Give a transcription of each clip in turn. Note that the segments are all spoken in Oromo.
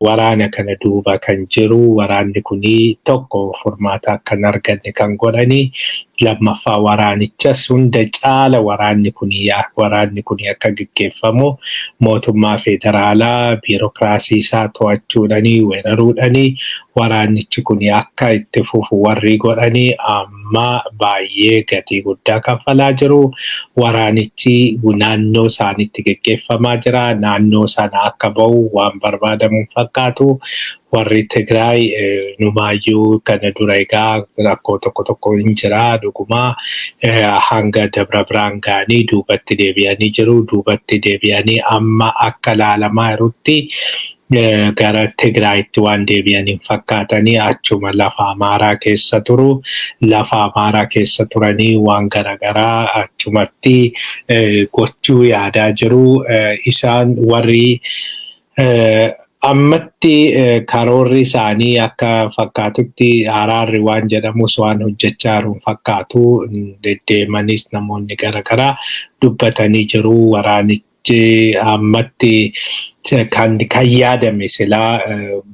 Waraana kana duuba kan jiru, waraanni kuni tokko furmaata akka hin arganne kan godhani, lammaffaa waraanichas hunda caala waraanni kuni akka gaggeeffamu mootummaa federaalaa biirokiraasii isaa to'achuudhani, weeraruudhani, waraanichi kuni akka itti fufu warri godhani amma baay'ee gatii guddaa kaffalaa jiru. Waraanichi naannoo isaanitti gaggeeffamaa jira. Naannoo sana akka bahu waan barbaadamu hin fakkaatu. Warri Tigraay numaayyuu kana dura egaa rakkoo tokko tokko hin jira dhugumaa, hanga Dabra Biraan ga'anii duubatti deebi'anii jiru. Duubatti deebi'anii amma akka ilaalamaa jirutti gara Tigraayitti waan deebi'an hin fakkaatanii, achuma lafa Amaaraa keessa turu. Lafa Amaaraa keessa turanii waan garaagaraa achumatti gochuu yaadaa jiru. Isaan warri ammatti karoorri isaanii akka fakkaatutti araarri waan jedhamus waan hojjechaa jiru hin fakkaatu. Deddeemanis namoonni garaagaraa dubbatanii jiru. Waraanichi ammatti kan yaadame silaa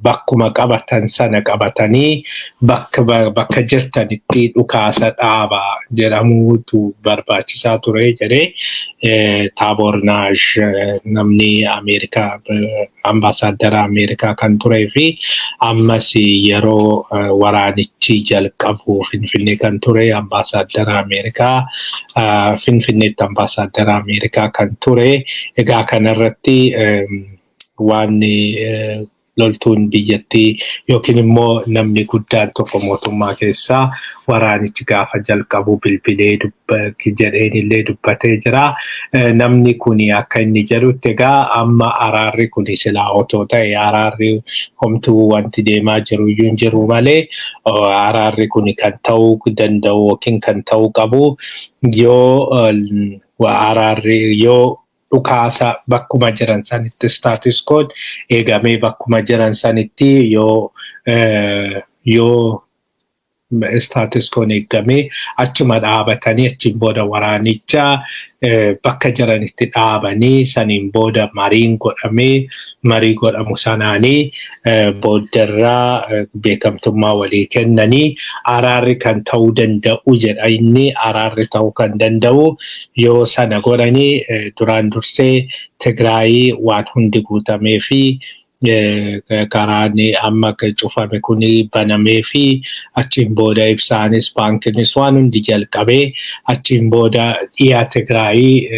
bakkuma qabatan sana qabatanii bakka jirtanitti dhukaasa dhaabaa jedhamuutu barbaachisaa ture jedhee Tibor Nagy, namni Ameerikaa, ambaasaaddara Ameerikaa kan turee fi ammas yeroo waraanichi jalqabu Finfinnee kan ture, ambaasaaddara Ameerikaa, Finfinneetti ambaasaaddara Ameerikaa kan ture. Egaa kanarratti waan loltuun biyyattii yookiin immoo namni guddaan tokko mootummaa keessaa waraanichi gaafa jalqabu bilbilee jedheen illee dubbatee jira. Namni kun akka inni jedhutti egaa amma araarri kun silaa otoo ta'e, araarri homtuu wanti deemaa jiru iyyuu hin jiru malee, araarri kun kan ta'uu danda'u yookiin kan ta'uu qabu yoo araarri yoo dhukaasa bakkuma jiran sanitti status quo eegamee, bakkuma jiran sanitti yoo status quo eegamee achuma dhaabatanii, achiin booda waraanicha bakka jiranitti dhaabanii, saniin booda mariin godhamee, marii godhamu sanaanii booddarraa beekamtummaa walii kennanii araarri kan ta'uu danda'u jedha inni. Araarri ta'uu kan danda'u yoo sana godhanii, duraan dursee Tigraayii waan hundi guutamee fi karaan amma cufame kun banamee fi achiin booda ibsaanis baankinis waan hundi jalqabee, achiin booda dhiyaa Tigraayii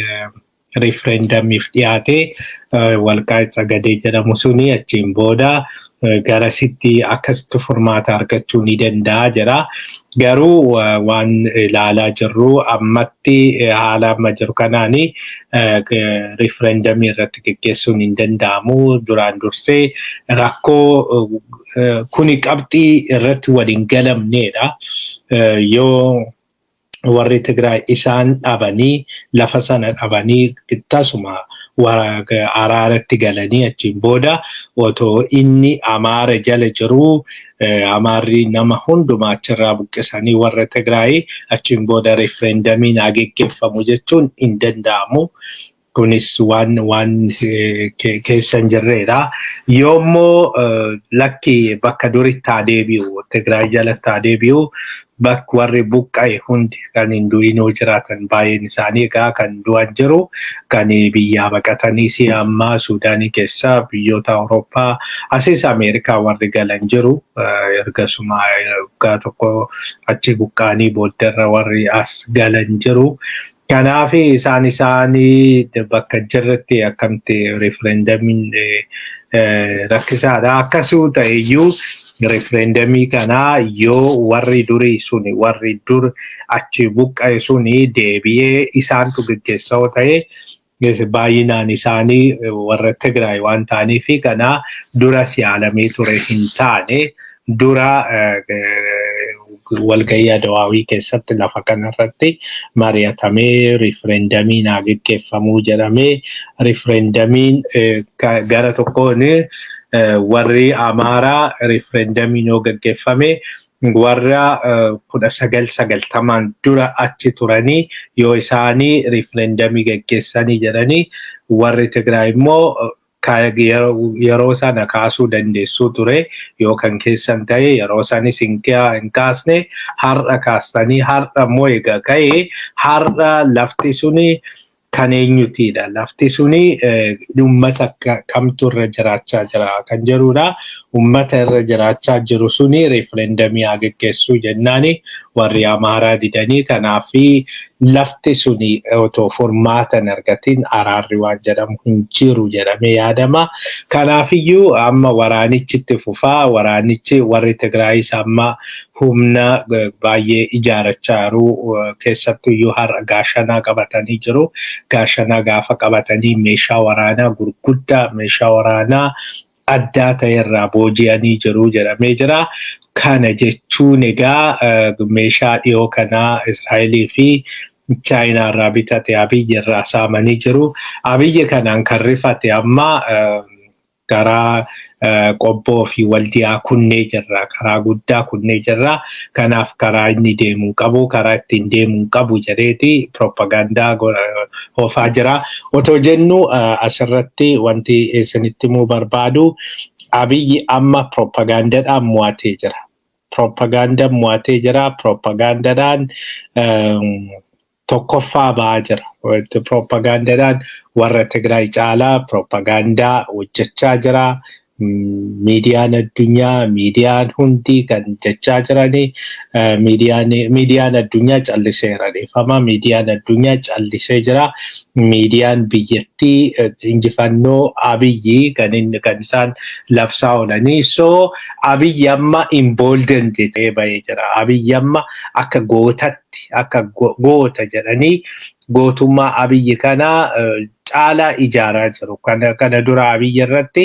riifirendumiif dhiyaate, Walqaayit Tsagadee jedhamu suni, achiin booda garasitti akkasitti furmaata argachuu ni danda'a jedha. Garuu waan ilaalaa jirru ammatti haala amma jiru kanaani riifirendomii irratti geggeessuun hin danda'amu. Duraan dursee rakkoo kuni qabxii irratti waliin galamneedha. Yoo warri Tigraay isaan dhabanii, lafa sana dhabanii, tasuma araaratti galanii, achiin booda otoo inni Amaara jala jiruu, Amaarri nama hundumaa achirraa buqqisanii warra Tigraay, achiin booda referendumiin haa geggeeffamu jechuun hin danda'amu. Kunis waan keessa hin jirredha. Yoommoo lakki, bakka duritti haa deebi'u, Tigraay jalatti haa deebi'u, bakki warri buqqa'e hundi kan hin du'inoo jiraatan, baay'een isaanii egaa kan du'an jiru, kan biyyaa baqataniis amma Suudaanii keessa, biyyoota Awurooppaa, asis Ameerikaa warri galan jiru. Ergasuma waggaa tokko achi buqqa'anii booddarra warri as galan jiru. Kanaaf isaan isaanii bakka jirretti akkamti referendumiin rakkisaadha. Akkasuu ta'eyyuu referendumii kanaa yoo warri durii suni, warri dur achi buqqa'e suni deebi'ee isaantu geggeessa yoo ta'e, baay'inaan isaanii warra Tigraay waan ta'aniif, kana dura yaalamee ture, hin taane. Dura walgahii Adawaawii keessatti lafa kanarratti mari'atamee riifirendumiin haa geggeeffamuu jedhamee, riifirendumiin gara tokkoon warri Amaaraa riifirendumiin yoo geggeeffame, warra 1990n dura achi turanii yoo isaanii riifirendomii geggeessanii jedhanii, warri Tigraay immoo Yeroo sana kaasuu dandeessuu ture yoo kan keessan ta'e. Yeroo sanis hin kaasne. Har'a kaastanii, har'a immoo egaa ka'ee, har'a lafti suni kan eenyutiidha? Lafti suni uummata kamtu irra jiraachaa jira kan jedhudha. Uummata irra jiraachaa jiru suni referendum haa geggeessuu jennaani warri Amaaraa didanii. Kanaafi lafti suni otoo furmaata hin argatin araarri waan jedhamu hin jiru jedhamee yaadama. Kanaafiyyuu amma waraanichi itti fufaa. Waraanichi warri Tigraayis amma humna baay'ee ijaarachaa jiru. Keessattuyyuu har'a Gaashanaa qabatanii jiru. Gaashanaa gaafa qabatanii meeshaa waraanaa gurguddaa, meeshaa waraanaa addaa ta'e irraa booji'anii jiru jedhamee jira. Kana jechuun egaa meeshaa dhiyoo kanaa Israa'elii fi Chaayinaa irraa bitate Abiyyi irraa saamanii jiru. Abiyyi kanaan kan rifate amma karaa Qobboo fi Waldiyaa kunnee jirra. Karaa guddaa kunnee jirra. Kanaaf karaa inni deemuu qabu, karaa ittiin deemuu qabu jedheeti propagaandaa oofaa jira. Otoo jennu asirratti wanti isinitti himuu barbaadu, Abiyyi amma propagaandaadhaan mo'atee jira. Propagaandaan mo'atee jira. Propagaandaadhaan tokkoffaa ba'aa jira. Propagaandaadhaan warra Tigraay caalaa propagaandaa hojjechaa jira. Miidiyaan addunyaa, miidiyaan hundi kan jechaa jiranii, miidiyaan addunyaa calliseera, dhiifama. Miidiyaan addunyaa callisee jira. Miidiyaan biyyattii injifannoo Abiyyi kan inni kan isaan labsaa oolanii. So Abiyyi amma emboldened ta'ee bahee jira. Abiyyi amma akka gootatti, akka goota jedhanii gootummaa Abiyyi kana caalaa ijaaraa jiru. Kana dura Abiyyi irratti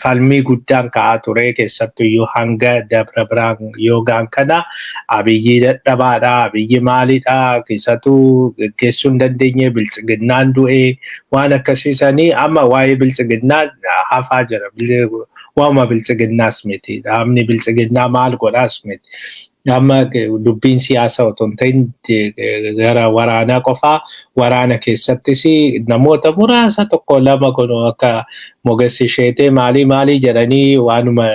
falmii guddaan ka'aa ture. Keessattuyyuu hanga Dabra Biraan yoogaan kana Abiyyi dadhabaadha, Abiyyi maalidha, keessattuu geggeessuu hin dandeenye, Biltsiginnaan du'ee waan akkasiisanii. Amma waa'ee Biltsiginnaa hafaa jira. Waanuma Biltsiginnaas miti. Dhaabni Biltsiginnaa maal godhaas miti. Amma dubbiin siyaasaa otoo hin ta'in gara waraanaa qofaa. Waraana keessattis namoota muraasa tokko lama kun akka Mogessi Sheetee maalii maalii jedhanii waanuma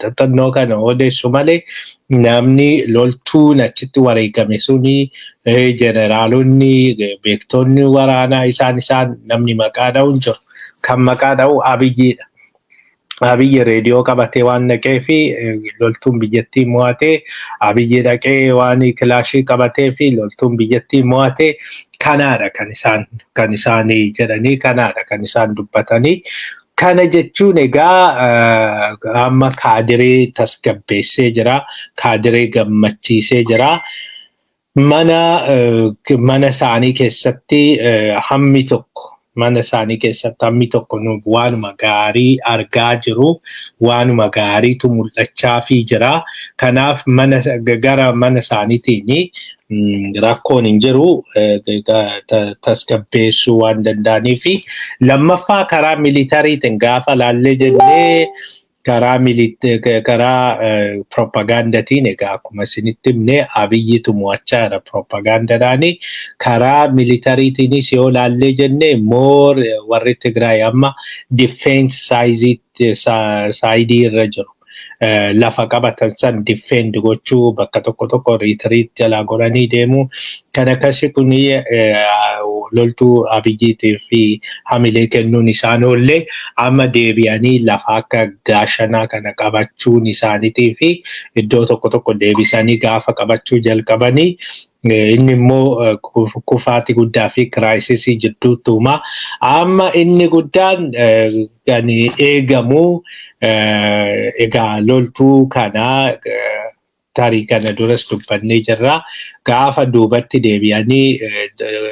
xaxannoo kana odeessu malee, namni loltuun achitti wareegame suni, jeneraalonni, beektonni waraanaa isaan namni maqaa dha'u hin jiru. Kan maqaa dha'u Abiyyiidha. Abiyyi reediyoo qabatee waan dhaqee fi loltuun biyyattii mo'atee, Abiyyi dhaqee waan kilaashii qabatee fi loltuun biyyattii mo'atee, kanaadha kan isaan jedhanii, kanaadha kan isaan dubbatanii. Kana jechuun egaa amma kaadiree tasgabbeessee jira. Kaadiree gammachiisee jira. Mana isaanii keessatti hammi tokko, mana isaanii keessatti hammi tokko waanuma gaarii argaa jiru, waanuma gaariitu mul'achaafii jira. Kanaaf mana gara mana isaaniitiin rakkoon hin jiru, tasgabbeessuu waan danda'anii fi. Lammaffaa, karaa militariitiin gaafa laallee jennee, karaa propagaandaatiin egaa akkuma isinitti himne Abiyyitu mo'achaa jira propagaandaadhaani. Karaa militariitiinis yoo laallee jenne, more warri Tigraay amma defense side irra jiru. Lafa qabatan san defend gochuu, bakka tokko tokko retreat jalaa godhanii deemu. Kan akkasii kuni loltuu Abiyyiitii fi hamilee kennuun isaan oollee, amma deebi'anii lafa akka Gaashanaa kana qabachuun isaaniitii fi iddoo tokko tokko deebisanii gaafa qabachuu jalqabanii, inni immoo kufaatii guddaa fi crisis jidduutti uumaa. Amma inni guddaan kan eegamu egaa loltuu kana tarii kana duras dubbannee jirra. Gaafa duubatti deebi'anii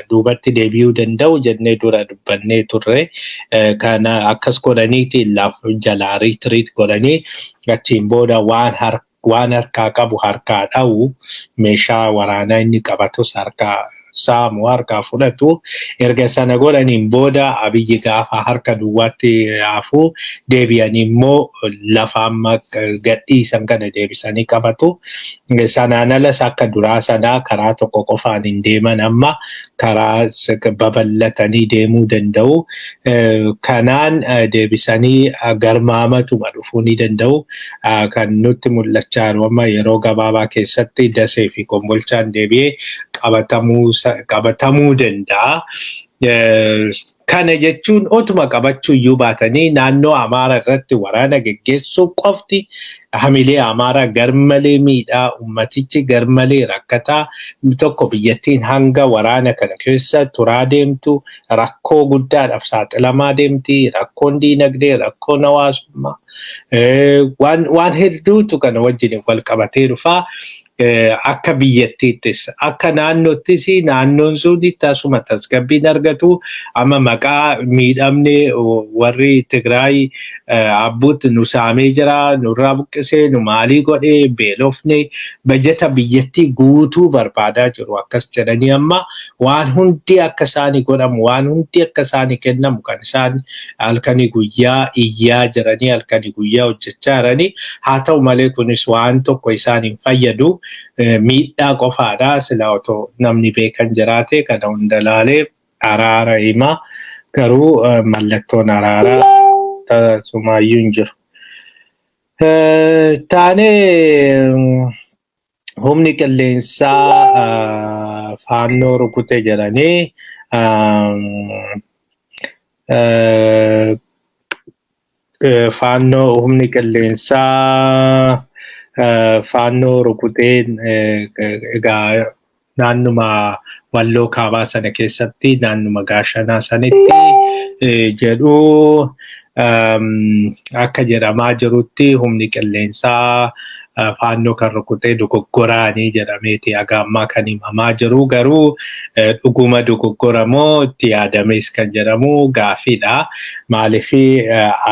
duubatti deebi'uu danda'u jennee dura dubbannee turre. Kana akkas godhaniiti jalaa retreat godhanii achiin booda waan harkaa qabu harkaa dha'u, meeshaa waraanaa inni qabatus harkaa saamu, harkaa fudhatu. Erga sana godhaniin booda Abiyyi gaafa harka duwwaatti hafu deebi'anii immoo lafa amma gadhiisan kana deebisanii qabatu. Sanaan alas akka duraa sanaa karaa tokko qofaan hin deeman, amma karaa babal'atanii deemuu danda'u. Kanaan deebisanii garmaamatuma dhufuu ni danda'u. Kan nutti mul'achaa jiru amma yeroo gabaabaa keessatti Dasee fi Kombolchaan deebi'ee qabatamuu danda'a. Kana jechuun otuma qabachuu iyyuu baatanii naannoo Amaara irratti waraana geggeessuu qofti hamilee Amaaraa garmalee miidhaa, ummatichi garmalee rakkataa tokko. Biyyattiin hanga waraana kana keessa turaa deemtu rakkoo guddaadhaaf saaxilamaa deemti. Rakkoon diinagdee, rakkoon hawaasummaa, waan hedduutu kana wajjin wal qabatee dhufaa. Akka biyyattiittis akka naannoottis naannoon sun tasuma tasgabbiin argatu. Amma maqaa miidhamne, warri Tigraay abbuutti nu saamee jira, nurraa buqqisee, nu maalii godhee, beelofne, bajeta biyyattii guutuu barbaadaa jiru akkas jedhanii, amma waan hundi akka isaanii godhamu, waan hundi akka isaanii kennamu kan isaan halkanii guyyaa iyyaa jiranii, halkanii guyyaa hojjechaa jiranii. Haa ta'u malee kunis waan tokko isaan hin fayyadu, miidhaa qofaadha. Sila otoo namni beekan jiraate kana hunda laalee araara himaa, garuu mallattoon araaraa tasumaayyuu hin jiru. Taanee humni qilleensaa Faannoo rukute jedhanii, Faannoo, humni qilleensaa Faannoo rukuteen, egaa naannuma Walloo Kaabaa sana keessatti, naannuma Gaashanaa sanitti jedhu. Akka jedhamaa jirutti humni qilleensaa Faannoo kan rukutee dogoggoraanii jedhameeti haga ammaa kan himamaa jiru. Garuu dhuguma dogoggora moo itti yaadames kan jedhamu gaafiidha. Maaliif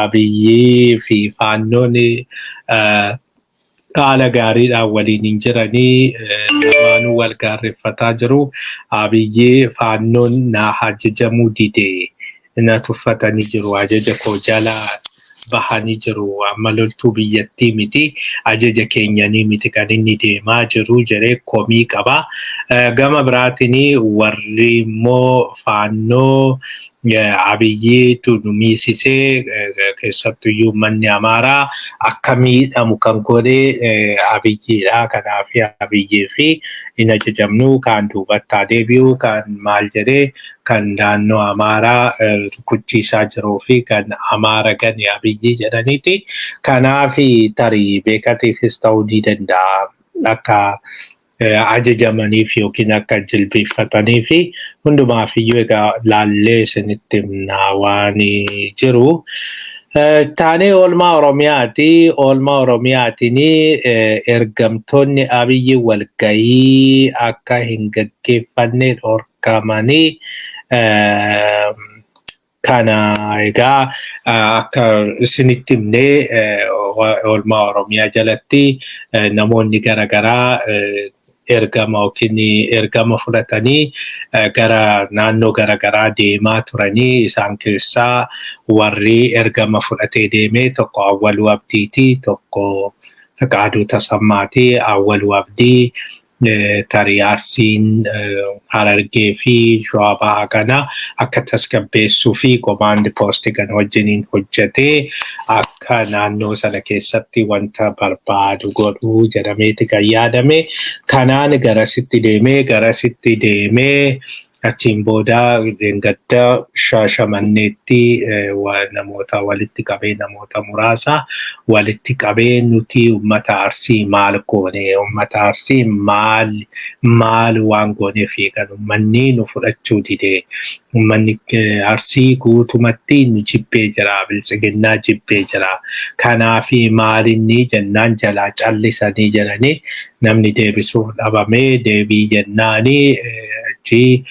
Abiyyii fi Faannoon haala gaariidhaan waliin hin jiranii, lamaanuu wal gaarreeffataa jiru. Abiyyi Faannoon na ajajamuu dide, na tuffatanii jiru, ajaja koo jala bahanii jiru, amma loltuu biyyattii miti, ajaja keenyanii miti kan inni deemaa jiru jedhee komii qaba. Gama biraatiin warri immoo Faannoo Abiyyiitu nu miisisee, keessattuyyuu uummanni Amaaraa akka miidhamu kan godhe Abiyyiidha. Kanaaf Abiyyii fi hin ajajamnu, kaan duubatti haa deebi'u, kan maal jedhee kan naannoo Amaaraa rukuchiisaa jiruu fi kan Amaara gane Abiyyii jedhaniiti. Kanaaf tarii beekatiifis ta'uu ni danda'a. Akka ajajamaniif yookiin akka jilbeeffatanii fi hundumaaf iyyuu egaa laallee isinitti himnaa waan jiru. Taanee oolmaa Oromiyaati. Oolmaa Oromiyaatiin ergamtoonni Abiyyi walgahii akka hin gaggeeffanne dhorkamanii. Kana egaa akka isinitti himnee, oolmaa Oromiyaa jalatti namoonni garaagaraa ergama yookiin ergama fudhatanii gara naannoo garaagaraa deemaa turanii, isaan keessaa warri ergama fudhatee deeme tokko Awwaluu Abdiiti, tokko Fiqaaduu Tasammaati. Awwaluu Abdii tarii Arsiin, Harargee fi Shawaa Bahaa kana akka tasgabbeessuu fi command post kan wajjiniin hojjetee akka naannoo sana keessatti wanta barbaadu godhuu jedhameeti kan yaadame. Kanaan garasitti deemee achiin booda gadda Shaashamanneetti namoota walitti qabee, namoota muraasa walitti qabee, nuti uummata Arsii maal goone, uummata Arsii maal maal waan gooneef kan uummanni nu fudhachuu dide? Uummanni Arsii guutumatti nu jibbee jira, Biltsiginnaa jibbee jira, kanaafi maalinni jennaan jalaa callisanii jedhanii, namni deebisuuf dhabamee deebii jennaanii achi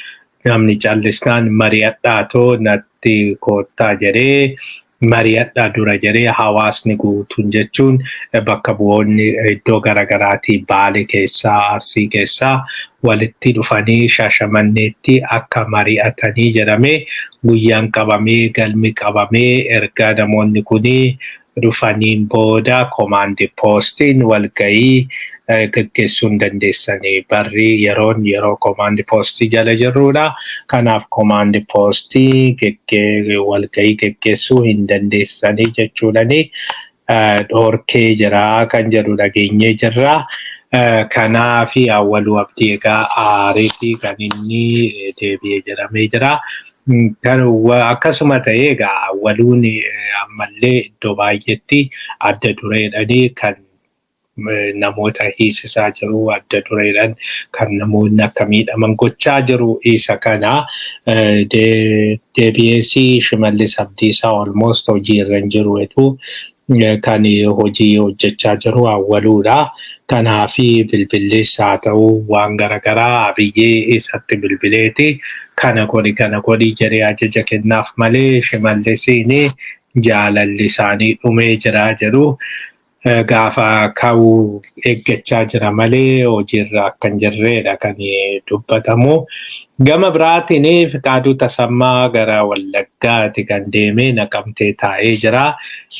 namni callisnaan mari'adhaatoo natti koottaa jedhee. Mari'adhaa dura jedhee hawaasni guutuun jechuun bakka bu'oonni iddoo garaagaraatii Baale keessaa, Arsii keessaa walitti dhufanii Shaashamanneetti akka mari'atanii jedhamee guyyaan qabamee, galmi qabamee, erga namoonni kunii dhufaniin booda komaandi poostiin walgahii gaggeessuu hin dandeessanii, barri yeroon yeroo komaandi poostii jala jirrudha. Kanaaf komaandi poostii walgahii gaggeessuu hin dandeessanii jechuudhani dhoorkee jira kan jedhu dhageenyee jirra. Kanaafi Awwaluu Abdii egaa aareetii kan inni deebi'ee jedhamee jira. Akkasuma ta'ee egaa Awwaluun ammallee iddoo baay'eetti adda dureedhanii kan namoota hiisisaa jiru, adda dureedhaan kan namoonni akka miidhaman gochaa jiru isa kana. Deebi'ees Shimallis Abdiisaa almost hojii irra hin jiru jedhu, kan hojii hojjechaa jiru Awwaluudha. Kanaafi bilbillis haa ta'u waan garaagaraa Abiyyee isatti bilbileeti kana godhi, kana godhi jedhee ajaja kennaaf malee Shimallisiin jaalalli isaanii dhumee jira jedhu. Gaafa ka'uu eeggachaa jira malee hojiirra akka hin jirredha kan dubbatamu. Gama biraatiin Fiqaaduu Tasammaa gara Wallaggaati kan deeme, Naqamtee taa'ee jira.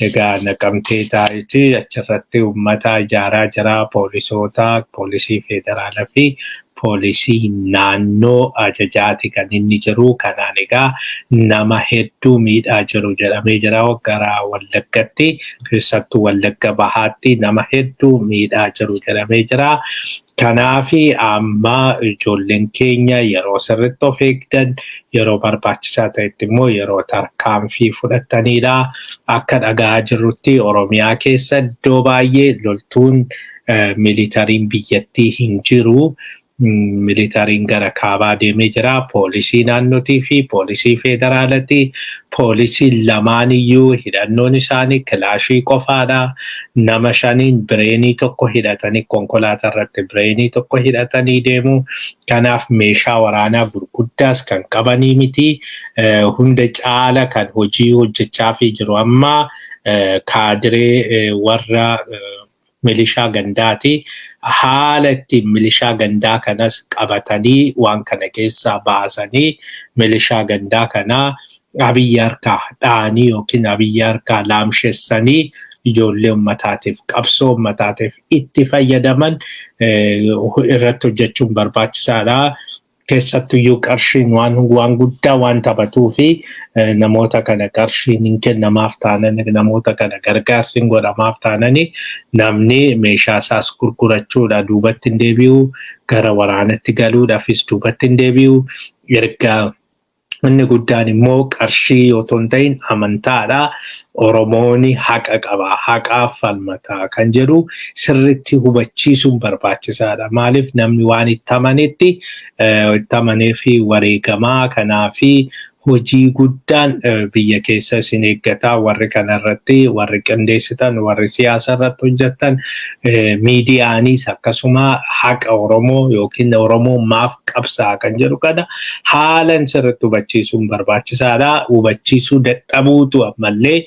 Egaa Naqamtee taa'eeti achirratti uummata ijaaraa jira. Poolisoota, poolisii federaalaa fi poolisii naannoo ajajaati kan inni jiru. Kanaan egaa nama hedduu miidhaa jiru jedhamee jira. Gara Wallaggatti, keessattuu Wallagga Bahaatti nama hedduu miidhaa jiru jedhamee jira. Kanaafi amma ijoolleen keenya yeroo sirriitti of eegdan, yeroo barbaachisaa ta'etti immoo yeroo tarkaanfii fudhatanidha. Akka dhagaa jirrutti Oromiyaa keessa iddoo baay'ee loltuun militariin biyyattii hin jiru. Militariin gara kaabaa deemee jira. Poolisii naannootii fi poolisii federaalatii. Poolisiin lamaan iyyuu hidhannoon isaanii kilaashii qofaadha. Nama shaniin bireenii tokko hidhatanii, konkolaataa irratti bireenii tokko hidhatanii deemu. Kanaaf meeshaa waraanaa gurguddaas kan qabanii miti. Hunda caala kan hojii hojjechaafii jiru amma kaadiree warra milishaa gandaati. Haala ittiin milishaa gandaa kanas qabatanii waan kana keessaa baasanii, milishaa gandaa kanaa Abiyyi harkaa dha'anii yookiin Abiyyi harkaa laamshessanii ijoollee ummataatiif, qabsoo ummataatiif itti fayyadaman irratti hojjechuun barbaachisaadha. Keessattuyyuu qarshiin waan guddaa waan taphatuu fi namoota kana qarshiin hin kennamaaf taanan, namoota kana gargaarsi hin godhamaaf taanani, namni meeshaa isaas gurgurachuudha duubatti hin deebi'u, gara waraanatti galuudhaafis duubatti hin deebi'u. Erga inni guddaan immoo qarshii otoo hin ta'in amantaadha. Oromoon haqa qaba, haqaaf falmata kan jedhu sirriitti hubachiisuun barbaachisaadha. Maaliif namni waan itti amanetti itti amanee fi wareegamaa. Kanaafi hojii guddaan biyya keessa isin eeggataa, warri kanarratti warri qindeessitan, warri siyaasa irratti hojjetan, miidiyaanis akkasuma haqa Oromoo yookiin Oromoo maaf qabsaa kan jedhu kana haalan sirriitti hubachiisuun barbaachisaadha. Hubachiisuu dadhabuutu ammallee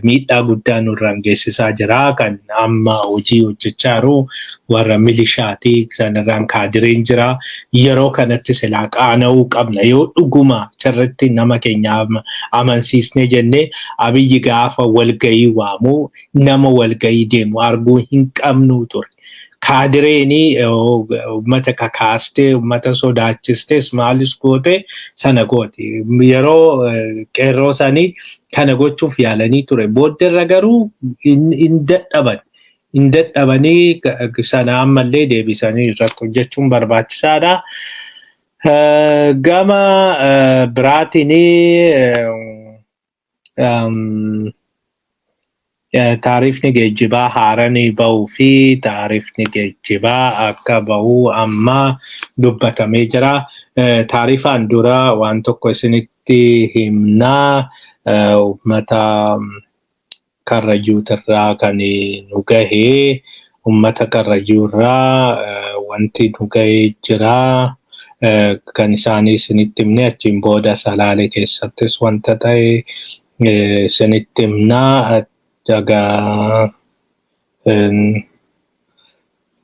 miidhaa guddaa nurraan geessisaa jira. Kan amma hojii hojjechaa jiru warra milishaati. Sanirraan kaadireen jira. Yeroo kanatti silaa qaana'uu qabna. Yoo dhuguma sirriitti nama keenya amansiisnee jennee, Abiyyi gaafa walgahii waamuu nama walgahii deemu arguu hin qabnu ture. Kaadireeni uummata kakaastee, uummata sodaachistees, maalis goote sana gooti. Yeroo qeerroo sanii kana gochuuf yaalanii ture. Booddeerra garuu hin dadhaban. Hin dadhabanii sana ammallee deebisanii irratti hojjechuun barbaachisaadha. Gama biraatiin taarifni geejjibaa haaranii bahuu fi taarifni geejjibaa akka bahu amma dubbatamee jira. Taarifaan dura waan tokko isinitti himnaa. Uummata Karrayyuutirraa kan nu gahee, uummata Karrayyuurraa wanti nu gahee jira. Kan isaanii isinitti himne, achiin booda Salaalee keessattis wanta ta'e Isinitti himnaa egaa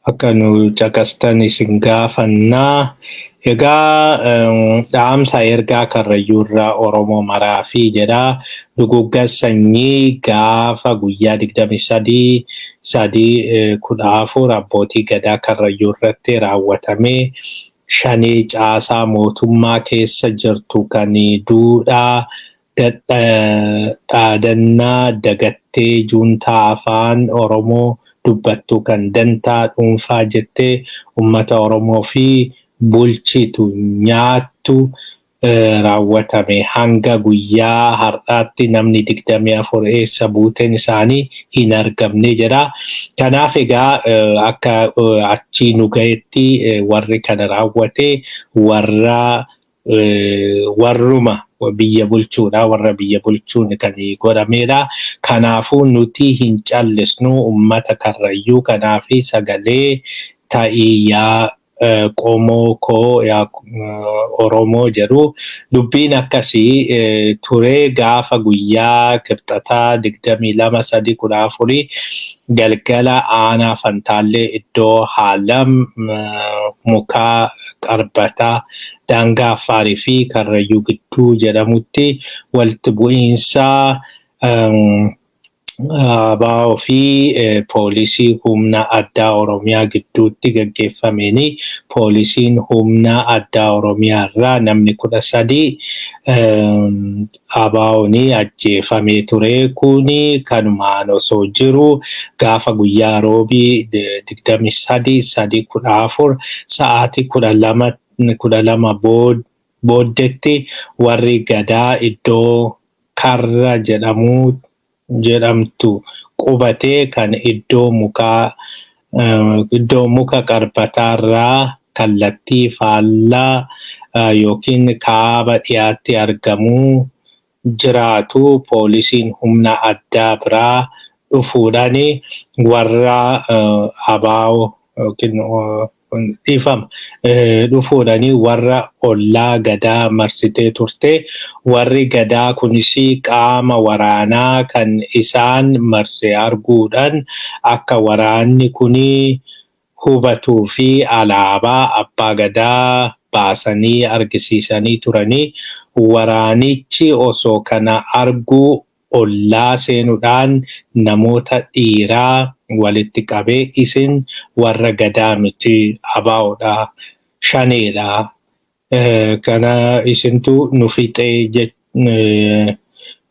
akka nu caqastan isin gaafannaa. Egaa dhaamsa ergaa Karrayyuurraa Oromoo maraa fi jedha. Dugugga sanyii gaafa guyyaa 23/3/14 abbootii gadaa Karrayyuu irratti raawwatamee shanee caasaa mootummaa keessa jirtu kan duudhaa dhaadannaa dagattee juuntaa afaan Oromoo dubbattu kan dantaa dhuunfaa jettee uummata Oromoo fi bulchitu nyaattu raawwatame hanga guyyaa har'aatti namni 24 eessa buuteen isaanii hin argamne jedha. Kanaaf egaa akka achii nu gahetti warri kana raawwate warra warruma biyya bulchuudha. Warra biyya bulchuun kan godhamedha. Kanaafuu nuti hin callisnu uummata Karrayyuu kanaaf sagalee ta'ii yaa qomoo koo yaa Oromoo jedhu. Dubbiin akkasii turee gaafa guyyaa kibxataa 22/3/14 galgala aanaa Fantaallee iddoo Haalam mukaa Qarbataa daangaa Affaarii fi Karrayyuu gidduu jedhamutti walitti bu'iinsa ABO fi poolisii humna addaa Oromiyaa gidduutti gaggeeffameen poolisiin humna addaa Oromiyaa irraa namni 13 ABO'n ajjeefamee ture. Kuni kanumaan osoo jiru gaafa guyyaa roobii 23/3/14 sa'aatii 12 booddetti warri gadaa iddoo Karra jedhamtu qubatee kan iddoo muka Qarbataarraa kallattii faallaa yookiin kaaba dhiyaatti argamu jiraatu poolisiin humna addaa biraa dhufuudhaan warra ABO yookiin dhiifama dhufuudhaan warra ollaa gadaa marsitee turte. Warri gadaa kunis qaama waraanaa kan isaan marse arguudhaan akka waraanni kun hubatuu fi alaabaa abbaa gadaa baasanii argisiisanii turanii. Waraanichi osoo kana arguu ollaa seenuudhaan namoota dhiiraa walitti qabee isin warra gadaa miti, ABOdha, shaneedha, kana isintu nu fixee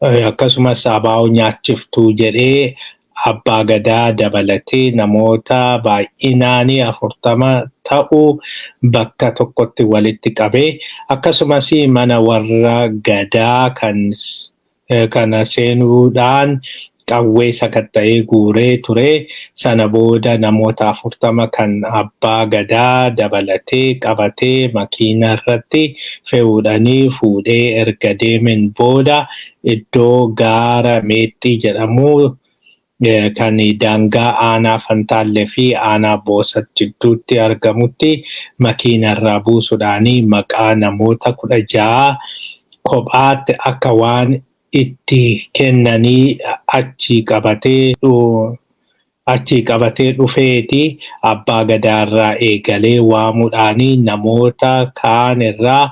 akkasumas ABO nyaachiftuu jedhee abbaa gadaa dabalatee namoota baay'inaan 40 ta'u bakka tokkotti walitti qabee akkasumas mana warra gadaa kan kana seenuudhaan qawwee sakatta'ee guuree ture. Sana booda namoota 40 kan abbaa gadaa dabalatee qabatee makiina irratti fe'uudhaanii fuudhee erga deemeen booda iddoo gaara Meexxii jedhamu kan daangaa aanaa Fantaallee fi aanaa Boosat jidduutti argamutti makiina irraa buusuudhaanii maqaa namoota 16 kophaatti akka waan itti kennanii achi qabatee dhufeeti abbaa gadaarraa eegalee waamuudhaanii namoota kaan irraa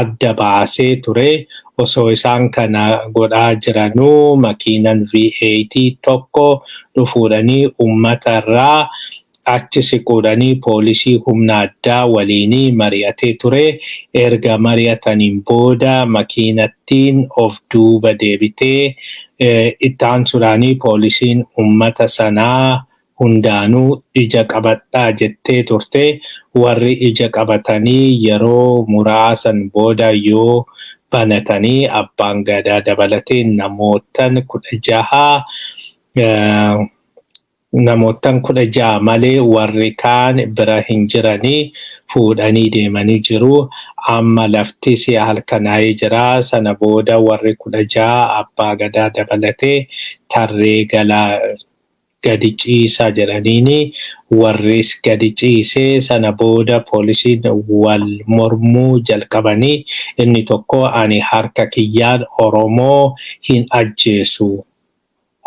adda baasee ture. Osoo isaan kana godhaa jiranuu makiinan V8 tokko dhufuudhaanii uummata irraa achi siquudhaanii poolisii humna addaa waliinii mari'atee ture. Erga mari'ataniin booda makiinattiin of duuba deebitee itti aansuudhaanii poolisiin uummata sanaa hundaanuu ija qabadhaa jettee turte. Warri ija qabatanii yeroo muraasan booda yoo banatanii abbaan gadaa dabalatee namootan 16 namootan 16 malee warri kaan bira hin jiranii fuudhanii deemanii jiru. Amma lafti si'a halkanaa'ee jira. Sana booda warri 16 abbaa gadaa dabalatee tarree Gadi ciisaa jedhaniini warris gadi ciisee, sana booda poolisiin wal mormuu jalqabanii, inni tokko "Ani harka kiyyaan Oromoo hin ajjeesu"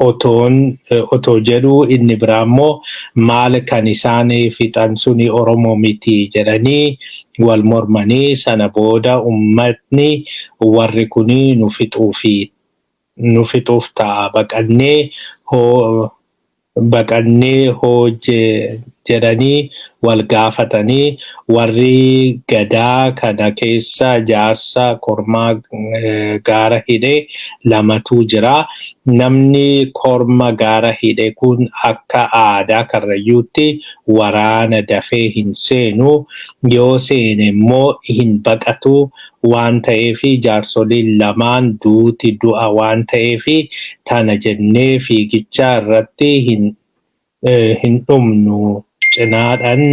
otoon otoo jedhu, inni biraa immoo "Maal kan isaan fixan suni Oromoo miti?" jedhanii wal mormanii, sana booda ummatni "Warri kuni nu fixuufi nu fixuuf ta'a, baqannee hoo, baqannee hoo?" jedhanii wal gaafatanii, warri gadaa kana keessa jaarsa kormaa gaara hidhe lamatu jira. Namni korma gaara hidhe kun akka aadaa Karrayyuutti waraana dafee hin seenu, yoo seene immoo hin baqatu waan ta'eef, jaarsoliin lamaan duuti du'a waan ta'eef, tana jennee fiigicha irratti hin dhumnu, cinaadhaan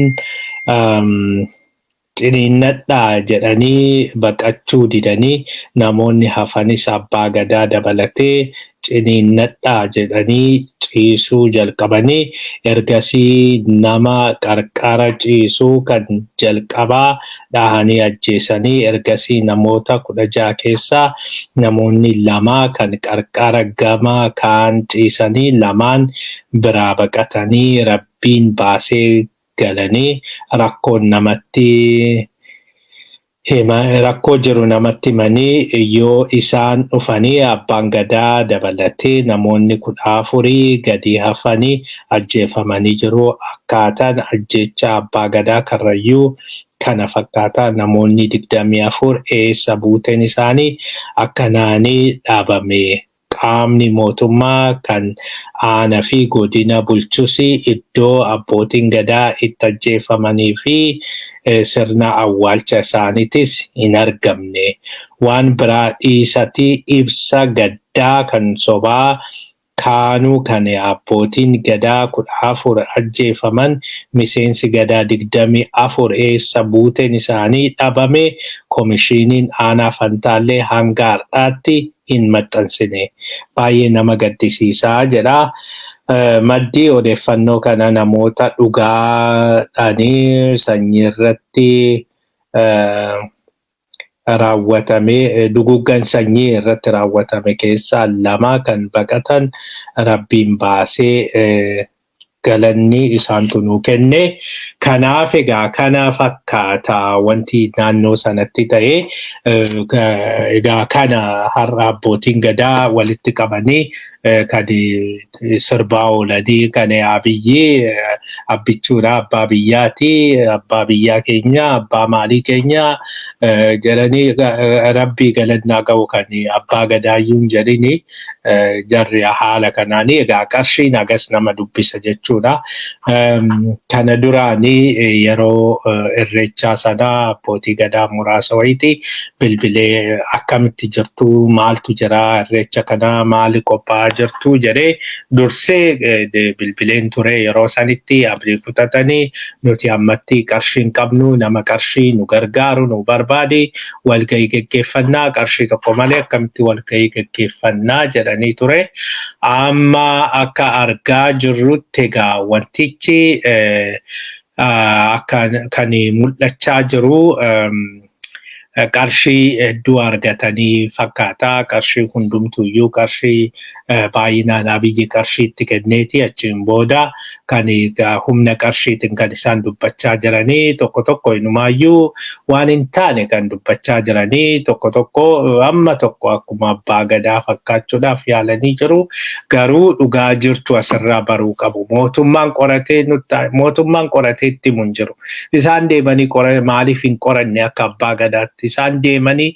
ciniinnadhaa jedhanii baqachuu didanii, namoonni hafanis abbaa gadaa dabalatee ciniinnadhaa jedhanii ciisuu jalqabanii, ergasii nama qarqara ciisuu kan jalqabaa dhahanii ajjeesanii, ergasii namoota 16 keessaa namoonni lama kan qarqara gama kaan ciisanii lamaan biraa baqatanii rabbiin baasee galanii, rakkoon namatti hima, rakkoo jiru namatti himanii, yoo isaan dhufanii abbaan gadaa dabalatee namoonni 14 gadi hafanii ajjeefamanii jiru. Akkaataan ajjeecha abbaa gadaa Karrayyuu kana fakkaata. Namoonni 24 eessa buuteen isaanii akkanaanii dhaabame. Qaamni mootummaa kan aanaa fi godina bulchus iddoo abbootiin gadaa itti ajjeefamanii fi sirna awwaalcha isaaniitis hin argamne. Waan biraa dhiisati, ibsa gaddaa kan sobaa kaanuu kan abbootiin gadaa 14 ajjeefaman, miseensi gadaa 24 eessa buuteen isaanii dhabame, koomishiniin aanaa Fantaallee hanga har'aatti hin maxxansine. Baay'ee nama gaddisiisaa jedha. Maddi odeeffannoo kana namoota dhugaadhaanii sanyii irratti raawwatame, duguggan sanyii irratti raawwatame keessaa lama kan baqatan rabbiin baasee galanni isaantu nuu kenne. Kanaaf egaa kana fakkaata wanti naannoo sanatti ta'e. Egaa kana har'a abbootiin gadaa walitti qabanii kan sirbaa oolanii, kan Abiyyi abbichuudha, abbaa biyyaati, abbaa biyyaa keenya, abbaa maalii keenya jedhanii, rabbii galannaa ga'u kan abbaa gadaayyuu hin jedhini jarri haala kanaanii. Egaa qarshiin hagas nama dubbisa jechuudha. Kana duraanii yeroo irreechaa sana abbootii gadaa muraasa wayiiti bilbilee, "Akkamitti jirtu? Maaltu jira? Irreecha kana maali qophaa'aa jirtu?" jedhee dursee bilbileen ture. Yeroo sanitti abdii kutatanii, "Nuti ammatti qarshii hin qabnu, nama qarshii nu gargaaru nu barbaade, walgahii geggeeffannaa, qarshii tokko malee akkamitti walgahii geggeeffannaa?" jedhanii ture. Amma akka argaa jirrutti egaa wantichi akka kan mul'achaa jiru qarshii hedduu argatanii fakkaata. Qarshii hundumtuyyuu qarshii baay'inaan Abiyyi qarshiitti kenneeti, achiin booda kan humna qarshiitiin kan isaan dubbachaa jiranii, tokko tokko inumaayyuu waan hin taane kan dubbachaa jiranii, tokko tokko amma tokko akkuma abbaa gadaa fakkaachuudhaaf yaalanii jiru. Garuu dhugaa jirtu asirraa baruu qabu. Mootummaan qoratee nutti, mootummaan qoratee itti himu hin jiru. Isaan deemanii maaliif hin qoranne akka abbaa gadaatti? Isaan deemanii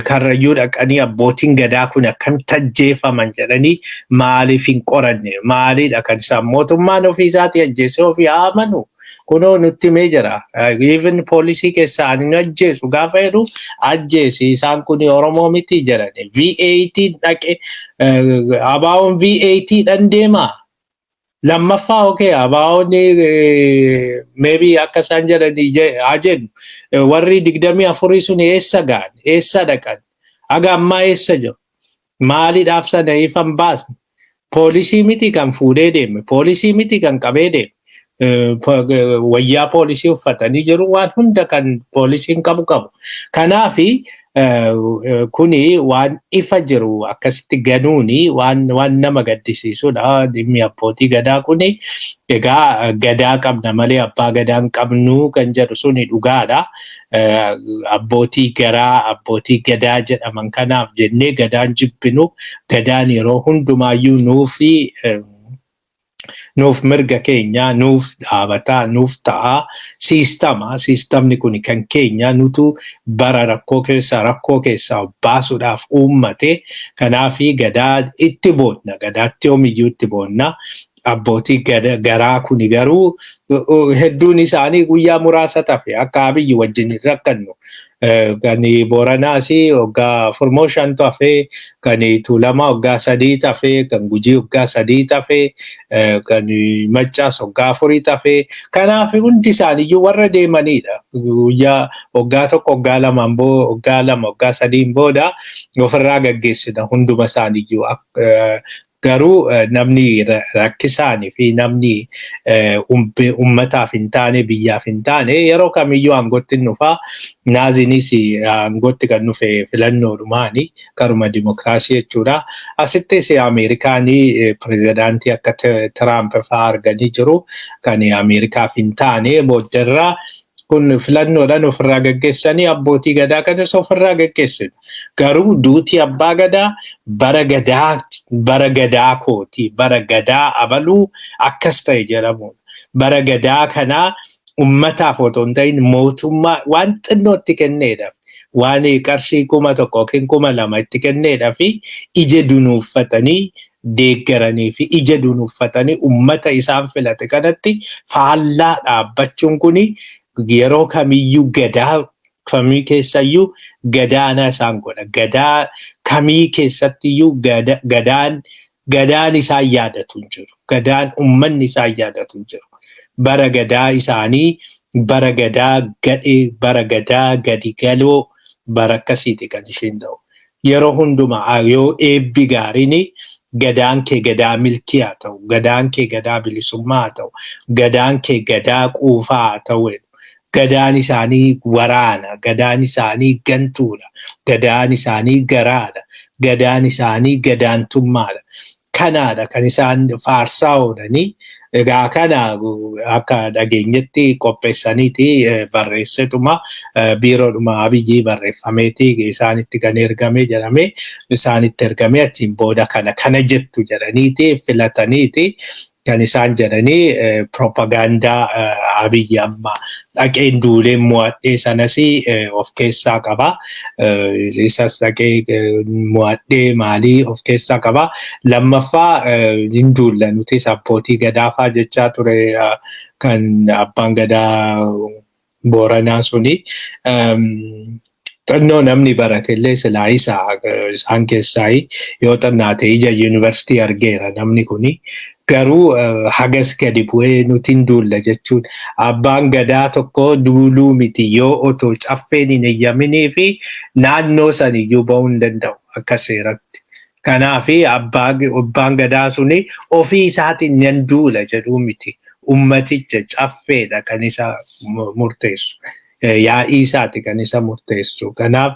Karrayyuu dhaqanii abbootiin gadaa kun akkamitti ajjeefaman jedhanii maaliif hin qoranne? Maalidha kan isaan mootummaan ofii isaatii ajjeesee ofii haa amanu? Kunoo nutti himee jira. Even poolisii keessaa ani hin ajjeesu gaafa jedhu, ajjeesi, isaan kun Oromoo miti jedhani. V8 dhaqe, ABO'n V8 dhan deemaa. Lammaffaa, okay, ABO'n maybe akka isaan jedhanii haa jennu, warri 24 sun eessa ga'an? Eessa dhaqan? Haga ammaa eessa jiru? Maaliidhaaf sana ifan baasne? Poolisii miti kan fuudhee deeme, poolisii miti kan qabee deeme. Wayyaa poolisii uffatanii jiru, waan hunda kan poolisiin qabu qabu. Kanaafi kuni waan ifa jiru akkasitti ganuuni waan nama gaddisiisudha. Dhimmi abbootii gadaa kuni egaa gadaa qabna malee abbaa gadaa hin qabnu kan jedhu suni dhugaadha. Abbootii garaa, abbootii gadaa jedhaman kanaaf jennee gadaan jibbinu, gadaan yeroo hundumaayyuu nuufi nuuf mirga keenya nuuf dhaabataa, nuuf ta'aa siistama. Siistamni kun kan keenya, nutu bara rakkoo keessaa baasuudhaaf uummate. Kanaafi gadaa itti boonna, gadaatti yoomiyyuu itti boonna. Abbootii garaa kuni garuu hedduun isaanii guyyaa muraasa tafe akka Abiyyi wajjin hin rakkannu. Kan Booranaas waggaa afurmoo shantu hafee, kan Tuulamaa waggaa 3 hafee, kan Gujii waggaa 3 hafee, kan Maccaas waggaa 4 hafee. Kanaaf hundi isaaniiyyuu warra deemanidha. Guyyaa waggaa 1, waggaa 2 waggaa 2, waggaa 3n booda ofirraa gaggeessina hunduma isaaniiyyuu. Garuu namni rakkisaanii fi namni ummataaf hin taane, biyyaaf hin taane yeroo kamiyyuu aangootti hin dhufaa. Naaziinis aangootti kan dhufe filannoodhumaani, karuma dimokiraasii jechuudha. Asittis Ameerikaanii pirezidaantii akka Tiraamp fa'aa arganii jiru, kan Ameerikaaf hin taane. Booddarraa kun filannoodhaan ofirraa gaggeessanii abbootii gadaa kanas ofirraa gaggeessina. Garuu duutii abbaa gadaa bara gadaa, bara gadaa kooti, bara gadaa abaluu akkas ta'e jedhamudha. Bara gadaa kanaa ummataaf otoo hin ta'in mootummaa waan xinnootti kenneedha. Waan qarshii 1000 yookiin 2000 itti kenneedha fi ija dunuuffatanii deeggaranii fi ija dunuuffatanii ummata isaan filate kanatti faallaa dhaabbachuun kuni yeroo kamiyyuu, gadaa kamii keessayyuu gadaana isaan godha. Gadaa kamii keessattiyyuu gadaan isaan yaadatu hin jiru. Gadaan ummanni isaan yaadatu hin jiru. Bara gadaa isaanii bara gadaa gadhee, bara gadaa gadi galoo, bara akkasiiti kan isheen ta'u. Yeroo hundumaa yoo eebbi gaariin gadaan kee gadaa milkii haa ta'u, gadaan kee gadaa bilisummaa haa ta'u, gadaan kee gadaa quufaa haa ta'u. Gadaan isaanii waraana, gadaan isaanii gantuudha, gadaan isaanii garaadha, gadaan isaanii gadaantummaadha. Kanaadha kan isaan faarsaa oolanii. Egaa kana akka dhageenyetti qopheessaniiti barreessetuma biiroodhuma Abiyyii barreeffameeti isaanitti kan ergame jedhame. Isaanitti ergame, achiin booda kana kana jettu jedhaniiti filataniiti kan isaan jedhanii propagaandaa Abiyyi amma dhaqeen duulee mo'adhee sanas of keessaa qaba. Isas dhaqee mo'adhee maalii of keessaa qaba. Lammaffaa hin duulla nutis abbootii gadaafaa jechaa ture kan abbaan gadaa Booranaa suni. Xinnoo namni barate illee silaa isa isaan keessaa yoo xinnaate ija yuunivarsiitii argeera namni kuni. Garuu hagas gadi bu'ee nuti hin duulla jechuun, abbaan gadaa tokko duuluu miti, yoo otoo caffeen hin eeyyaminii fi naannoo saniyyuu ba'uu hin danda'u akka seeratti. Kanaafi abbaan gadaa suni ofii isaatiin nan duula jedhuu miti. Ummaticha, caffeedha kan isa murteessu. Yaa'ii isaati kan isa murteessu. Kanaaf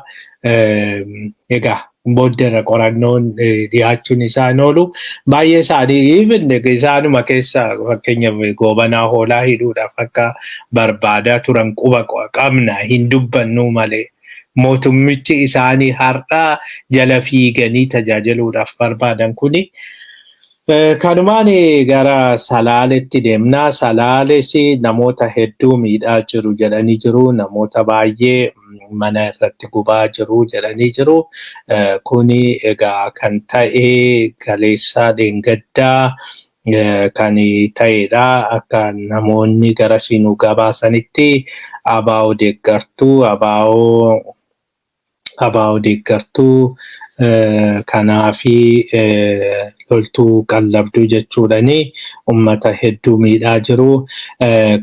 egaa booddeerra qorannoon dhiyaachuun isaa hin oolu. Baay'ee isaanii, even isaanuma keessa fakkeenyaaf Goobanaa Hoolaa hidhuudhaaf akka barbaadaa turan quba qabna, hin dubbannu malee. Mootummichi isaanii har'a jala fiiganii tajaajiluudhaaf barbaadan kuni. Kanumaan gara Salaaletti deemna. Salaales namoota hedduu miidhaa jiru jedhanii jiru. Namoota baay'ee mana irratti gubaa jiru jedhanii jiru. Kuni egaa kan ta'e kaleessaa dheengaddaa kan ta'edha. Akka namoonni garasii nu gabaasanitti ABO deeggartuu, ABO deeggartuu kanaafi loltuu qallabduu jechuudhani ummata hedduu miidhaa jiru.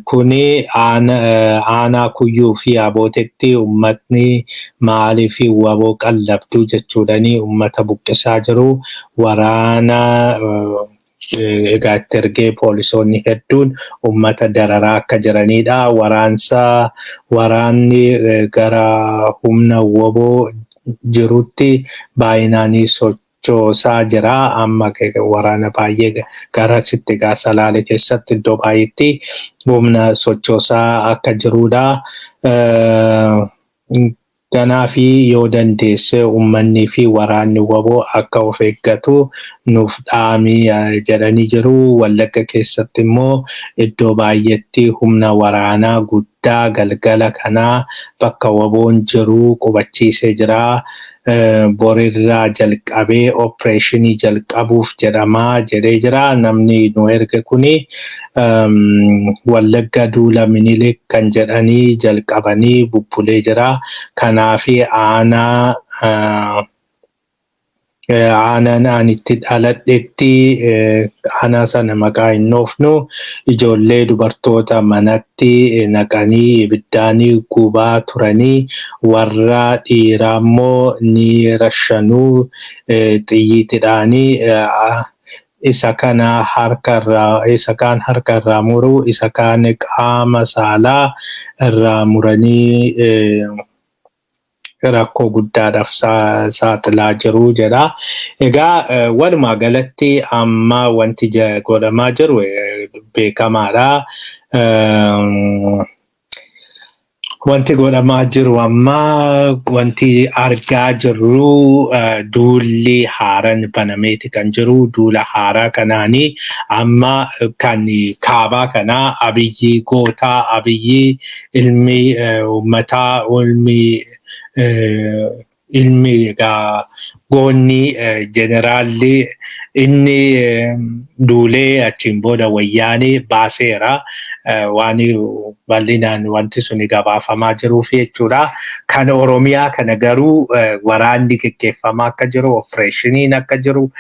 Kuni aanaa Kuyyuu fi Abootetti ummatni maaliif waboo qallabduu jechuudhani ummata buqqisaa jiru. Waraana egaa itti ergee poolisoonni hedduun ummata dararaa akka jiranidha. Waraansa waraanni gara humna waboo jirutti baay'inaanii sochoosaa jira. Amma waraana baay'ee gara sitti egaa Salaalee keessatti iddoo baay'eetti humna sochoosaa akka jirudha. Kanaafi yoo dandeesse uummanni fi waraanni waboo akka of eeggatu nuuf dhaami jedhanii jiru. Wallagga keessatti immoo iddoo baay'eetti humna waraanaa guddaa galgala kanaa bakka waboon jiru qubachiisee jira. Borirraa jalqabee opereeshinii jalqabuuf jedhamaa jedhee jira. Namni nu erge kuni Wallagga duula Minilik kan jedhanii jalqabanii bubbulee jira. Kanaafi aanaa aanaan ani itti dhaladhetti, aanaa sana maqaa hin dhoofnu, ijoollee dubartoota manatti naqanii ibiddaanii gubaa turanii, warra dhiiraa immoo ni rashanuu xiyyiitidhaanii. Isa kana harka irraa, isa kaan harka irraa muruu, isa kaan qaama saalaa irraa muranii rakkoo guddaadhaaf saaxilaa jiru jedha. Egaa walumaa galatti amma wanti godhamaa jiru beekamaadha. Wanti godhamaa jiru amma, wanti argaa jirru, duulli haaraan banameeti kan jiru. Duula haaraa kanaanii amma kan kaabaa kanaa Abiyyi gootaa, Abiyyi ilmi uummataa, ilmi egaa goonni jeneraalli inni duulee achiin booda Wayyaanee baaseera. Waan bal'inaan wanti suni gabaafamaa jiruuf jechuudha. Kan Oromiyaa kana garuu waraanni geggeeffamaa akka jiru, opereeshiniin akka jiru,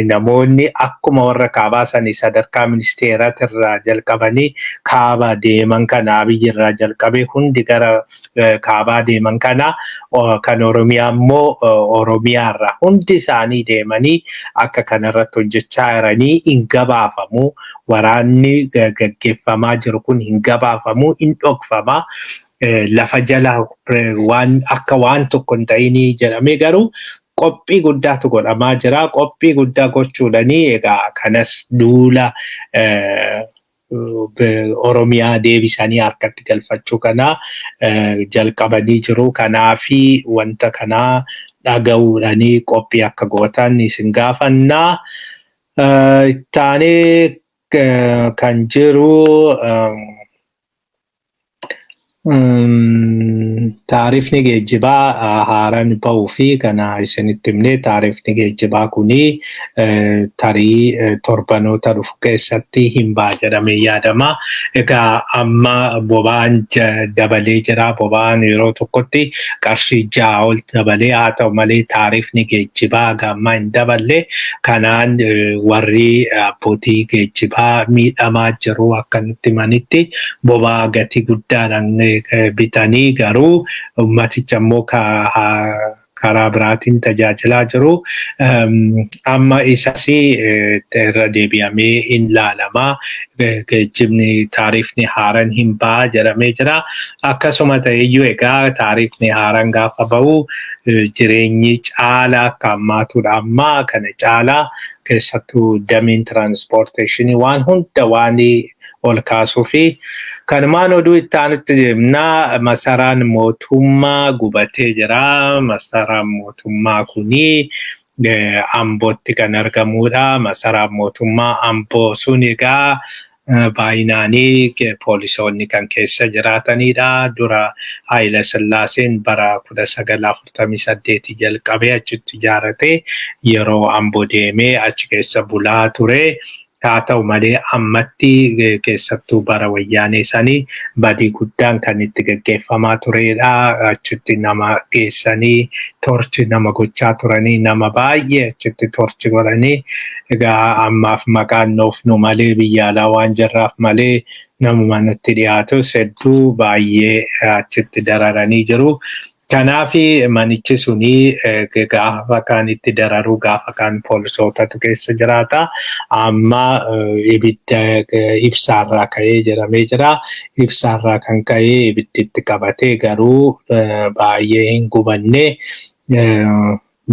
namoonni akkuma warra kaabaa sanii sadarkaa ministeeratirraa jalqabanii kaaba deeman kana, Abiyyi irraa jalqabee hundi gara kaabaa deeman kana, kan Oromiyaa immoo Oromiyaarraa hundi isaanii deemanii akka kanarratti hojjechaa jiranii hin gabaafamu. Waraanni gaggeeffamaa jiru kun hin gabaafamu, hin dhokfama. Lafa jala waan akka waan tokko hin ta'inii jedhamee, garuu qophii guddaatu godhamaa jira. Qophii guddaa gochuudhanii egaa kanas duula Oromiyaa deebisanii harkatti galfachuu kana jalqabanii jiru. Kanaafi wanta kanaa dhaga'uudhanii qophii akka gootan isin gaafannaa. Ittaanee kan jiru taarifni geejjibaa haaraan bahuu fi kana isinitti himne. Taarifni geejjibaa kuni tarii torbanoota dhufu keessatti hin ba'a jedhamee yaadama. Egaa amma boba'aan dabalee jira. Boba'aan yeroo tokkotti qarshii 6 ol dabalee, haa ta'u malee taarifni geejjibaa gammaa hin daballe. Kanaan warri abbootii geejjibaa miidhamaa jiru. Akka nutti himanitti boba'aa gatii guddaadhaan bitanii garuu ummaticha immoo karaa biraatiin tajaajilaa jiru. Amma isas irra deebi'amee hin laalama. Geejjibni taarifni haaraan hin ba'a jedhamee jira. Akkasuma ta'eyyuu egaa taarifni haaraan gaafa bahu jireenyi caalaa akka hammaatudha. Amma kana caalaa keessattuu dameen tiraanspoorteeshinii waan hunda waan ol kaasuu fi kanumaan oduu itti aanutti deemnaa. Masaraan mootummaa gubatee jira. Masaraan mootummaa kunii Ambootti kan argamudha. Masaraan mootummaa Amboo sun egaa baay'inaanii poolisoonni kan keessa jiraatanidha. Dura Haayila Sillaaseen bara 1948 jalqabee achitti ijaarate, yeroo Amboo deemee achi keessa bulaa ture. Haa ta'u malee, ammatti keessattuu bara Wayyaanee sanii badii guddaan kan itti gaggeeffamaa turedha. Achitti nama geessanii torture nama gochaa turanii, nama baay'ee achitti torture godhanii. Egaa ammaaf maqaan dhoofnu malee, biyya alaa waan jirraaf malee, namuma nutti dhiyaatus hedduu baay'ee achitti dararanii jiru. Kanaaf manichi suni gaafa kaan itti dararuu, gaafa kaan poolisootatu keessa jiraata. Amma ibidda ibsaarraa ka'ee jedhamee jira. Ibsaarraa kan ka'ee ibiddi itti qabatee, garuu baay'ee hin gubanne,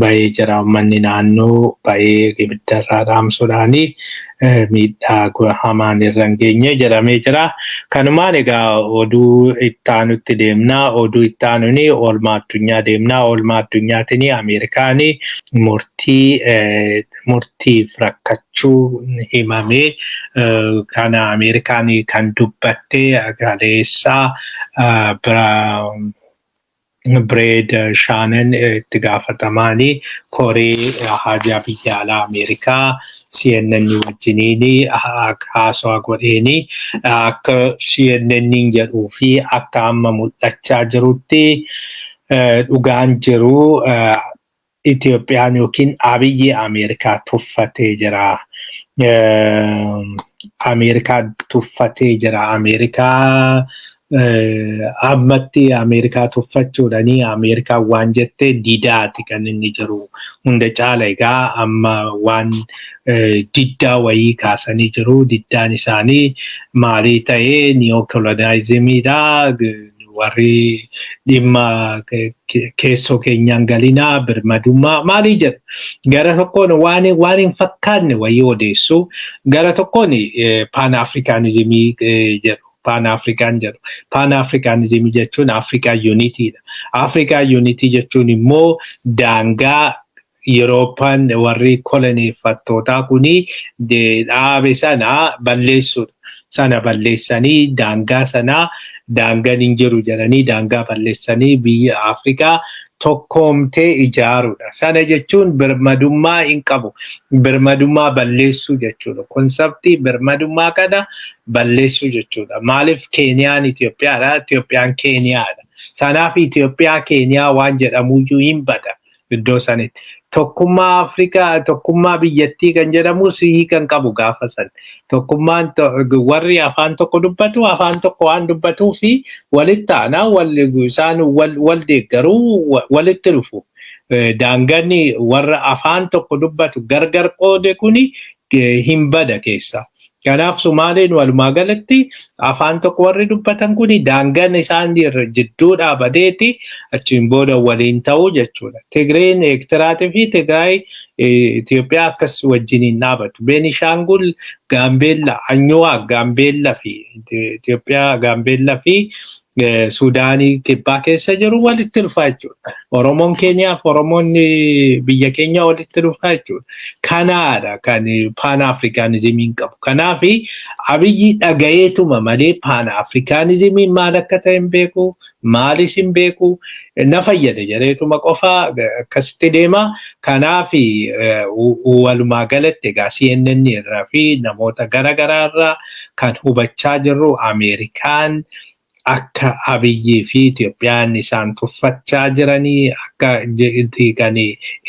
bahee jira. Uummanni naannoo bahee ibiddarraa dhaamsuudhaani miidhaa hamaan irra hin geenye jedhamee jira. Kanumaan egaa oduu ittaanutti deemnaa. Oduu ittaanuuni oolmaa addunyaa deemnaa. Oolmaa addunyaatiin Ameerikaan murtiif rakkachuu himamee. Kana Ameerikaan kan dubbatte kaleessaa bira Brett Shannon, itti gaafatamaanii koree haajaa biyya alaa Ameerikaa, CNN wajjiniin haasawaa godheeni akka CNN jedhuu fi akka amma mul'achaa jirutti, dhugaan jiru Itoophiyaan yookiin Abiyyi Ameerikaa tuffatee jira. Ameerikaa tuffatee jira. Ameerikaa ammatti Ameerikaa tuffachuudhanii Ameerikaan waan jette didaati kan inni jiru. Hunda caala egaa amma waan diddaa wayii kaasanii jiru. Diddaan isaanii maalii ta'ee? Neo-colonialismiidha. Warri dhimma keessoo keenyaan galinaa, birmadummaa maalii jedhu. Gara tokkoon waan hin fakkaanne wayii odeessu. Gara tokkoon Pan Africanismii jedhu. Pan African jedhu. Pan Africanismii jechuun African Unitydha. African Unity jechuun immoo daangaa Yurooppaan warri koloneeffattootaa kuni dhaabe sana balleessuudha. Sana balleessanii, daangaa sanaa daangaan hin jiru jedhanii, daangaa balleessanii biyya Afrikaa tokkoomtee ijaaruudha. Sana jechuun birmadummaa hin qabu. Birmadummaa balleessuu jechuudha. Conceptii birmadummaa kana balleessuu jechuudha. Maaliif? Keeniyaan Itoophiyaadha? Itoophiyaan Keeniyaadha. Sanaaf Itoophiyaa Keeniyaa waan jedhamuyyuu hin bada iddoo sanitti. Tokkummaa Afrikaa, tokkummaa biyyattii kan jedhamu sihii kan qabu gaafa san. Tokkummaan warri afaan tokko dubbatu afaan tokko waan dubbatuu fi walitti aanaa isaan wal deeggaruu, walitti dhufu. Daanganni warra afaan tokko dubbatu gargar qoode kuni hin bada keessa. Kanaaf Sumaaleen walumaa galatti afaan tokko warri dubbatan kuni daangaan isaan jidduu dhaabateeti achiin booda waliin ta'uu jechuudha. Tigreen Eertiraatii fi Tigraay Itoophiyaa akkas wajjiniin dhaabatu. Beenishaangul, Gaambeella, Anyuwaa Gaambeella fi Itoophiyaa, Gaambeella fi Suudaanii Kibbaa keessa jiru walitti dhufaa jechuudha. Oromoon Keeniyaaf Oromoon biyya keenya walitti dhufaa jechuudha. Kanaadha kan Pan Africanismiin qabu. Kanaaf Abiyyi dhagayeetuma malee Pan Africanismiin maal akka ta'e hin beeku, maalis hin beeku, na fayyada jedheetuma qofa akkasitti deema. Kanaaf walumaa galatti egaa CNN irraa fi namoota garaagaraa irraa kan hubachaa jirru, Ameerikaan akka Abiyyii fi Itoophiyaan isaan tuffachaa jiranii akka kan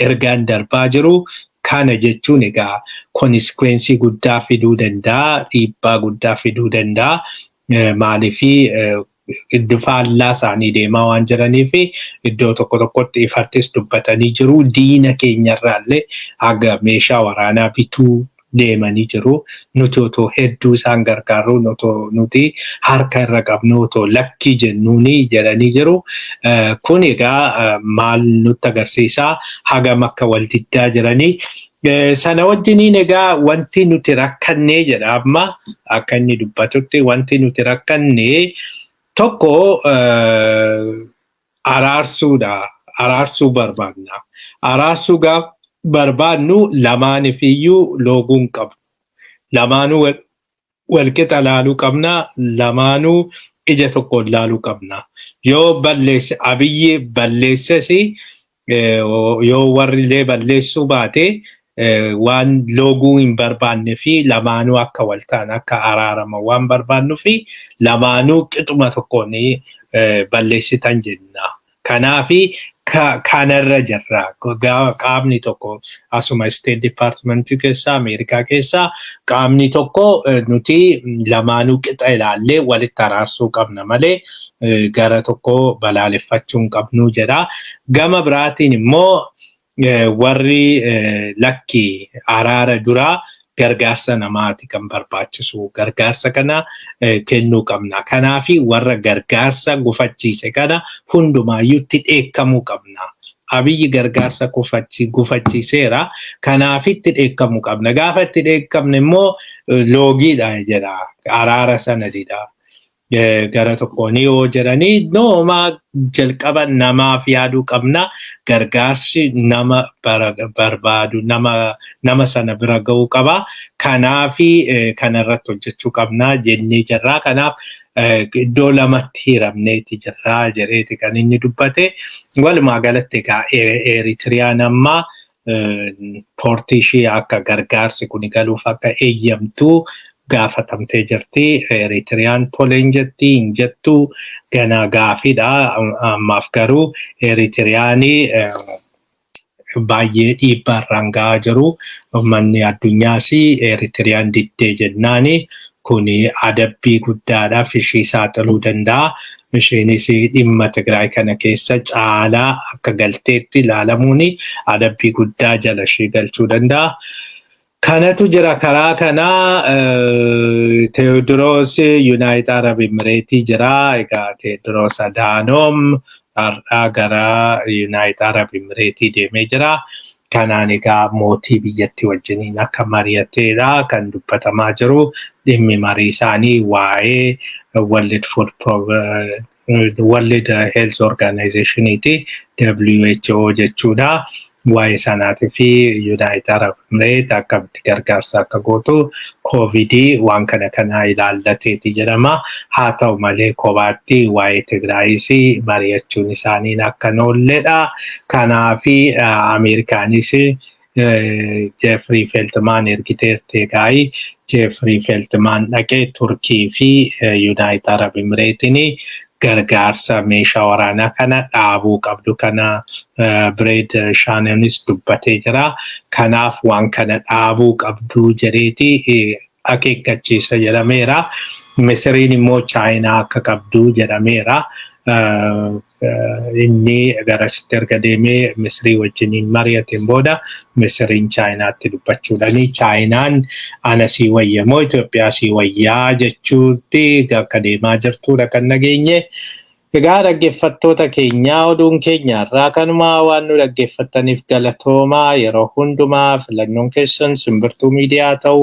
ergaan darbaa jiru. Kana jechuun egaa consequence guddaa fiduu danda'a, dhiibbaa guddaa fiduu danda'a. Maaliifii faallaa isaanii deemaa waan jiranii fi iddoo tokko tokkotti ifattis dubbatanii jiru. Diina keenyarraallee haga meeshaa waraanaa bituu deemanii jiru. Nuti otoo hedduu isaan gargaarru, nuti harka irra qabnu, otoo lakkii jennuuni jedhanii jiru. Kun egaa maal nutti agarsiisaa? Hagam akka wal diddaa jiranii. Sana wajjiniin egaa wanti nuti rakkannee jedha, amma akka inni dubbatutti wanti nuti rakkannee tokko araarsuudha. Araarsuu barbaadna. Araarsuu gaaf barbaadnu lamaaniif iyyuu looguu hin qabnu. Lamaanuu walqixa laaluu qabna. Lamaanuu ija tokkoon laaluu qabna. Yoo balleesse Abiyyi balleesses, yoo warri illee balleessuu baate Waan looguu hin barbaanne fi lamaanuu akka wal ta'an, akka araaraman waan barbaannuu fi lamaanuu qixuma tokkoon balleessitan jenna. Kanaafi kanarra jirra. Qaamni tokko asuma State Department keessaa, Ameerikaa keessaa, qaamni tokko nuti lamaanuu qixa ilaallee walitti araarsuu qabna malee gara tokko balaaleffachuu hin qabnu jedha. Gama biraatiin immoo warri lakki, araara duraa gargaarsa namaati kan barbaachisu, gargaarsa kana kennuu qabna. Kanaafi warra gargaarsa gufachiise kana hundumaayyuutti dheekkamuu qabna. Abiyyi gargaarsa gufachiiseera. Kanaaf itti dheekkamuu qabna. Gaafa itti dheekkamne immoo loogiidha jedha. Araara sana dida. Gara tokkoon yoo jedhanii, noomaa jalqaba namaaf yaaduu qabna. Gargaarsi nama barbaadu nama sana bira ga'uu qaba. Kanaafi kanarratti hojjechuu qabna jennee jirra. Kanaaf iddoo lamatti hiramneeti jirra jedheeti kan inni dubbate. Walumaa galatti egaa Eritiriyaan amma poortii ishee akka gargaarsi kun galuuf akka eeyyamtu gaafatamtee jirti. Eritiriyaan tole hin jetti, hin jettu, gana gaafiidha. Ammaaf garuu Eritiriyaan baay'ee dhiibbaa irraan gahaa jiru. Uummanni addunyaas Eritiriyaan diddee jennaani kun adabbii guddaadhaaf ishii saaxiluu danda'a. Isheenis dhimma Tigraay kana keessa caalaa akka galteetti ilaalamuun adabbii guddaa jala ishee galchuu danda'a. Kanatu jira karaa kanaa. Teewodiroos United Arab Emirates jira. Egaa Teewodiroos Adhanom har'aa gara United Arab Emirates deemee jira. Kanaan egaa mootii biyyattii wajjiniin akka mari'ateedha kan dubbatamaa jiru. Dhimmi marii isaanii waa'ee World Food World Health Organizationiiti, WHO jechuudha. Waa'ee sanaatii fi United Arab Emirates akkamitti gargaarsa akka gootu, Koovidii waan kana kana ilaallateeti jedhama. Haa ta'u malee kophaatti waa'ee Tigraayis mari'achuun isaanii akka hin oolledha. Kanaafi Ameerikaanis Jeffrey Feltman ergiteerti. Egaa Jeffrey Feltman dhaqee Turkii fi United Arab Emiratesiin gargaarsa meeshaa waraanaa kana dhaabuu qabdu, kana Brett Shanonis dubbatee jira. Kanaaf waan kana dhaabuu qabdu jedheeti akeekkachiisa jedhameera. Misiriin immoo Chaayinaa akka qabdu jedhameera. Inni garasitti erga deemee Misirii wajjiniin mari'ateen booda Misiriin Chaayinaatti dubbachuudhaani Chaayinaan ana sii wayya moo Itoophiyaa sii wayyaa jechuutti akka deemaa jirtudha kan nageenye. Egaa dhaggeeffattoota keenyaa, oduun keenya irraa kanumaa. Waan nu dhaggeeffattaniif galatoomaa. Yeroo hundumaa filannoon keessan Simbirtuu Miidiyaa ta'uu